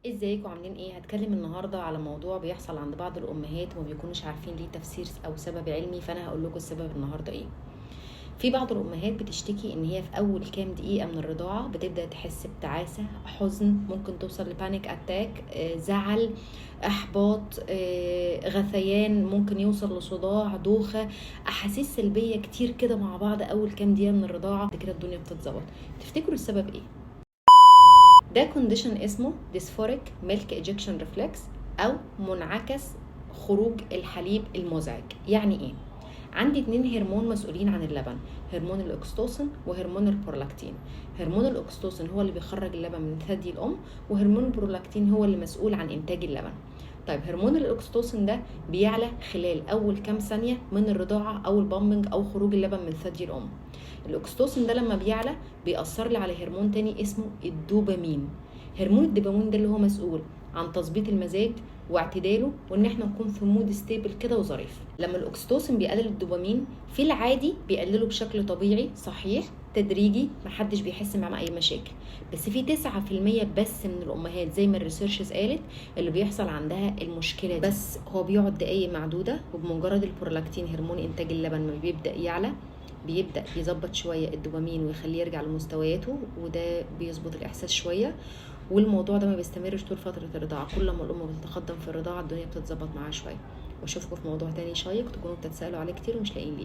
ازيكم عاملين ايه؟ هتكلم النهارده على موضوع بيحصل عند بعض الامهات وما بيكونوش عارفين ليه تفسير او سبب علمي، فانا هقول لكم السبب النهارده ايه. في بعض الامهات بتشتكي ان هي في اول كام دقيقة من الرضاعة بتبدا تحس بتعاسه، حزن، ممكن توصل ل panic attack، زعل، احباط، غثيان، ممكن يوصل لصداع، دوخه، احاسيس سلبية كتير كده مع بعض اول كام دقيقة من الرضاعة. بعد كده الدنيا بتتظبط. تفتكروا السبب ايه؟ ده condition اسمه dysphoric milk ejection reflex او منعكس خروج الحليب المزعج. يعني ايه؟ عندي 2 هرمون مسؤولين عن اللبن، هرمون ال oxytocin وهرمون البرولاكتين. هرمون ال oxytocin هو اللي بيخرج اللبن من ثدي الام، وهرمون البرولاكتين هو اللي مسؤول عن انتاج اللبن. طيب هرمون ال oxytocin ده بيعلى خلال اول كام ثانية من الرضاعة او ال pumping او خروج اللبن من ثدي الام. ال oxytocin ده لما بيعلى بيأثر لي على هرمون تاني اسمه الدوبامين. هرمون الدوبامين ده اللي هو مسؤول عن تظبيط المزاج واعتداله وان احنا نكون في mood stable كده وظريف. لما ال oxytocin بيقلل الدوبامين في العادي بيقلله بشكل طبيعي صحيح تدريجي، محدش بيحس معاه اي مشاكل، بس في 9% بس من الامهات زي ما ال researches قالت اللي بيحصل عندها المشكلة دي. بس هو بيقعد دقايق معدودة، وبمجرد البرولاكتين هرمون انتاج اللبن ما بيبدا يعلى بيبدا يظبط شوية الدوبامين ويخليه يرجع لمستوياته، وده بيظبط الاحساس شوية. والموضوع ده ما بيستمرش طول فترة الرضاعة، كل ما الام بتتقدم في الرضاعة الدنيا بتتظبط معاها شوية. واشوفكم في موضوع تاني شيق تكونوا بتتسالوا عليه كتير ومش لاقيين ليه.